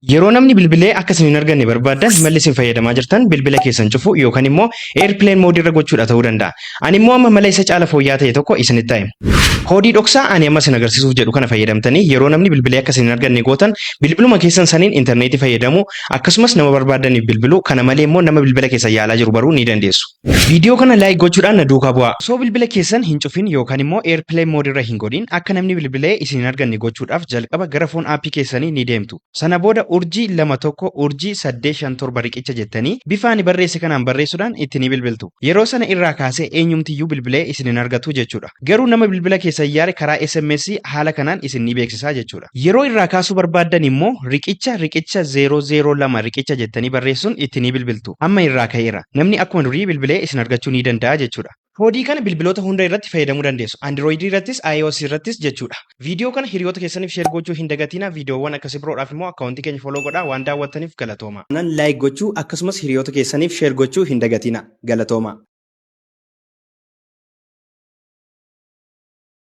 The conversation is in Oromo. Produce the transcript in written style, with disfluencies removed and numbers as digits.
Yeroo namni bilbilee akka isin hin arganne barbaaddan malli isin fayyadamaa jirtan bilbila keessan cufuu yookaan immoo airplane mode irra gochuudha ta'uu danda'a. Ani immoo amma mala isa caala fooyya'aa ta'e tokko isinitti himu. Koodii dhoksaa ani amma isin agarsiisuuf jedhu kana fayyadamtanii yeroo namni bilbilee akka isin hin arganne gootan bilbiluma keessan saniin intarneetii fayyadamuu, akkasumas nama barbaadaniif bilbiluu, kana malee immoo nama bilbila keessan yaalaa jiru baruu ni dandeessu. Viidiyoo kana like gochuudhaan na duukaa bu'aa. Osoo bilbila keessan hin cufin yookaan immoo airplane mode irra hin godhin akka namni bilbilee isin hin arganne gochuudhaaf jalqaba gara phone app keessanii ni deemtu. Sana booda *21*857# jettanii bifa ani barreesse kanaan barreessuudhaan itti ni bilbiltu. Yeroo sana irraa kaasee eenyumtiyyuu bilbilee isin hin argatu jechuudha. Garuu nama bilbila keessan yaale karaa SMS haala kanaan isin ni beeksisaa jechuudha. Yeroo irraa kaasuu barbaaddan immoo **002* jettanii barreessuun itti ni bilbiltu. Amma irraa ka'eera. Namni akkuma durii bilbilee isin argachuu ni danda'a jechuudha. Koodii kana bilbiloota hunda irratti fayyadamuu dandeessu. Android irrattis, iOS irrattis jechuudha. Viidiyoo kana hiriyoota keessaniif share gochuu hin dagatinaa. Viidiyoowwan akkasii biroodhaaf immoo akkaawuntii keenya follow godhaa. Waan daawwattaniif galatooma. Like gochuu akkasumas hiriyoota keessaniif share gochuu hin dagatinaa. Galatooma.